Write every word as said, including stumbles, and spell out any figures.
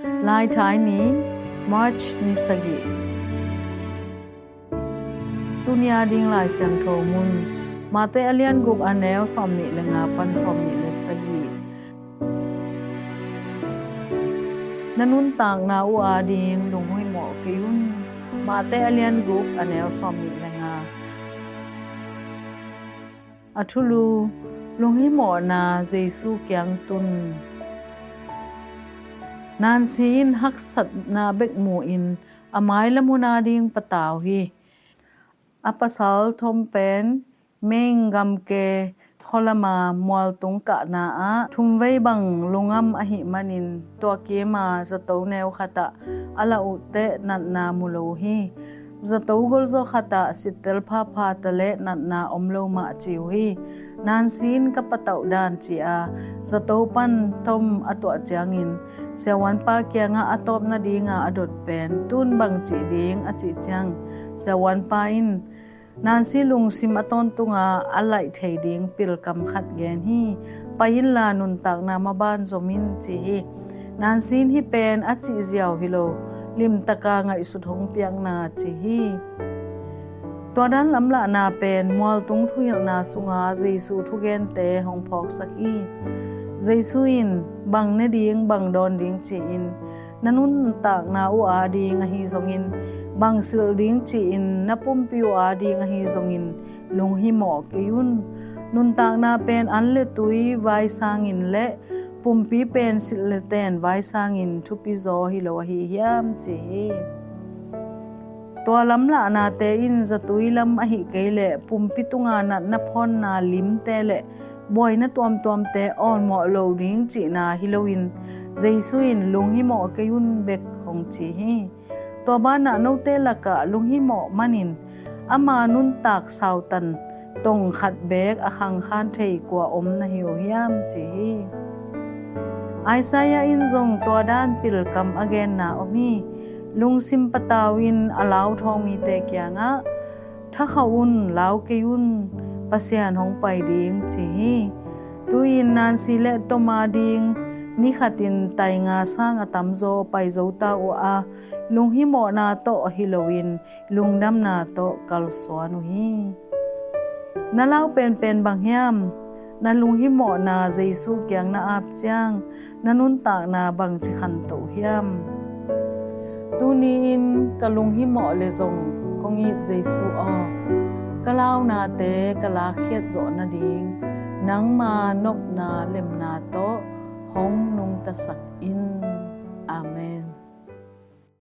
Laithai ni, March ni sagih. Tuni a ding Lai Siangtho mun, Mate a lian guk a neu sawmnih le nga pan sawmnih le sagih. Na nuntakna uh a ding lunghimawh kei un. Mate a lian guk a neu sawmnih le nga. A thulu, lunghimawhna Jesu kiang tun. Nancy in haksatna bek mu in a mailam hun a ding patau hi. A pasal Tom pen Maine gamke khualama mualtung kahna ah thumvei bang lungam ahih manin tua kima zato neu khatah a lah uh teh natna mu lo uh hi. Zato golzaw khatah sittel phapha ta le natna om lo mah ci uh hi. Nancy in ka patauh dan ci a zato pan Tom a tuah ciangin siavuanpa kiangah a tawp nadinga a dot pen tun bang cih ding a cih ciang siavuanpa in Nancy lungsim a tawntunga a laih thei ding pilkam khat gen hi. Pai inla nuntakna maban zom in ci hi. Nancy in hih pen a cih ziau hi lo, limtaka ngaihsut hong piakna ci hi. Tua dan lamlahna pen mualtung thuhilhna sunga Jesu thugente hong phawksak hi. Jesu in bang ne ding bang dawn ding ci-in na nuntakna uh a ding ahi zongin bang silh ding ci-in na pumpi uh a ding ahi zongin lunghimawh kei un. Nuntakna pen an le tui vaisangin le pumpi pen silh le ten vaisangin thupi zaw hi lo ahi hiam ci hi. Tua lamlahnate in zatui lam ahih kei leh pumpi tunga natna phawnna limte le buaina tuamtuamte awlmawh lo ding cihna hi loin Jesu in lunghimawh kei un bek hong ci hi. Tua banah note lakah lunghimawh manin ama nuntak sautan tong khat beek a khangkhan thei kua om na hi uh hiam ci hi. Isaiah in zong tua dan pilkam a genna om hi. Lungsim patau in a lauthawng mite kiangah thakhauh un, lau kei un, Pasian hong pai ding ci hi. Tu-in Nancy le Tom a ding ni khatin tai nga sang a tamzaw pai zo ta uh a lunghimawhna tawh hi loin lungdamna tawh kalsuan uh hi. Na lau penpen bang hiam? Na lunghimawhna Jesu kiang na ap ciang na nuntakna bangci khanto uh hiam? Tuni-in ka lunghimawh le zong kong it Jesu aw, ka launate ka lakkhiat zawh nading nangma nopna lemna tawh hong nungtasak in. Amen.